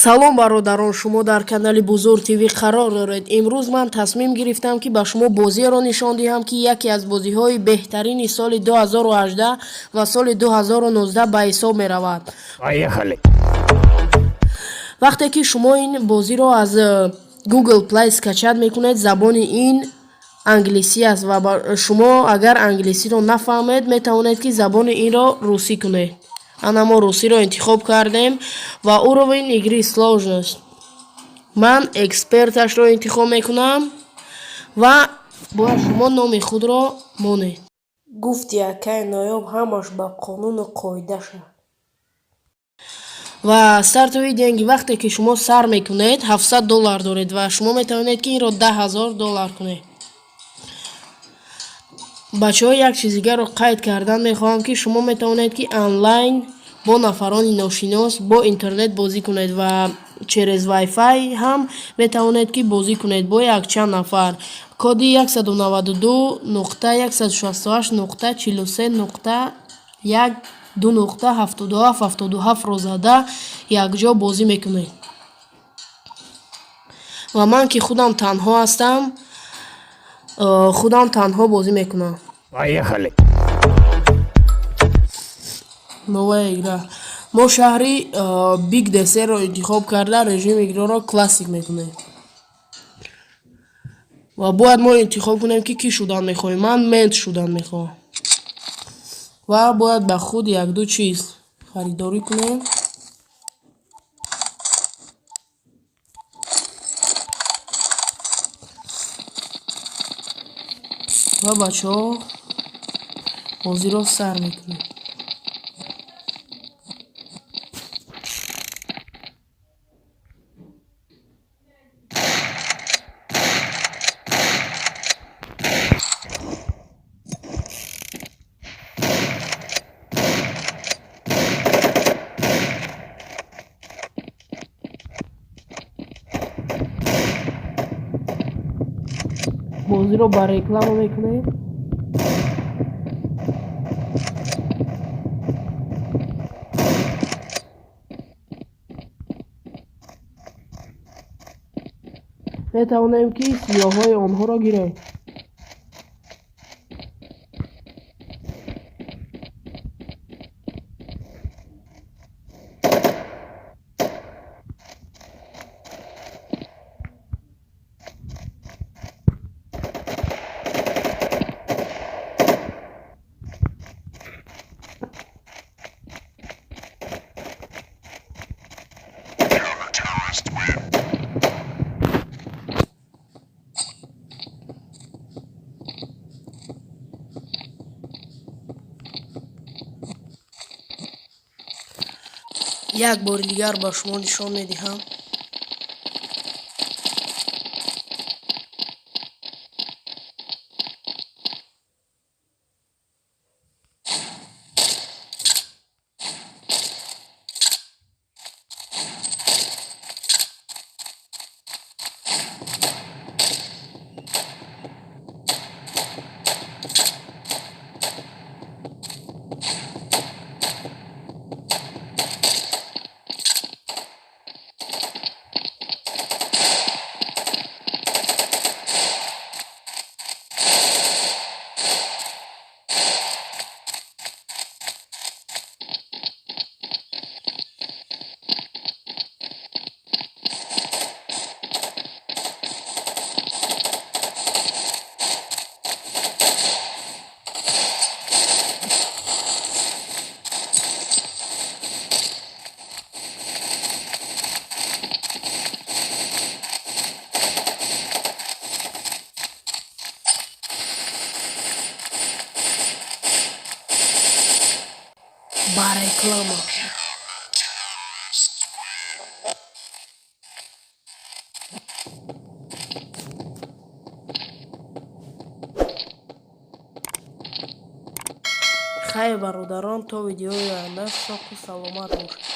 Салом, бародарон, шумо дар канали Бузург ТВ қарор доред. Имрӯз ман тасмим гирифтам, ки ба шумо бозиеро нишон диҳам, ки яке аз бозиҳои беҳтарини соли 2018 ва соли 2019 ба ҳисоб меравад. Поехали! Вақте ки шумо ин бозиро аз Google Play скачать мекунед, забони ин англисӣ аст ва шумо агар англисиро нафаҳмед, метавонед, ки забони инро русӣ кунед. Ана, мо русиро интихоб кардем ва уровень игры, сложность, ман эксперташро интихоб мекунам ва бояд шумо номи худро монед. Гуфти акай Ноёб, ҳамаш ба қонуну қоидаша. Ва стартовые деньги, вақте ки шумо сар мекунед, 700 доллар доред ва шумо метавонед, ки инро 10 000 доллар кунед. Бачаҳо, як чиз дигарро қайд кардан мехоҳам, ки шумо метавонед, ки онлайн бо нафарони ношинос бо интернет бозӣ кунед ва через Wi-Fi ҳам метавонед, ки бозӣ кунед бо якчанд нафар. Коди 192.168.43.1:7777 ро зада якҷо бозӣ мекунед. Ва ман, ки худам танҳо ҳастам, худам танҳо бозӣ мекунам. Поехали! Новая игра. Мо шаҳри Биг Десерро интихоб карда, режими играро классик мекунем ва бояд мо интихоб кунем, ки кӣ шудан мехоҳем. Ман мент шудан мехоҳам ва бояд ба худ якду чиз харидорӣ кунем. Ва, бачаҳо, бозиро сар мекунем. Бозиро ба реклама мекунем. Метавонем, ки силоҳҳои онҳоро гирем. Terrorists win. Як бори дигар ба шумо нишон медиҳам. Ба реклама. Terrorists win. Хайр, бародарон, то видеои оянда соқу саломат бошед.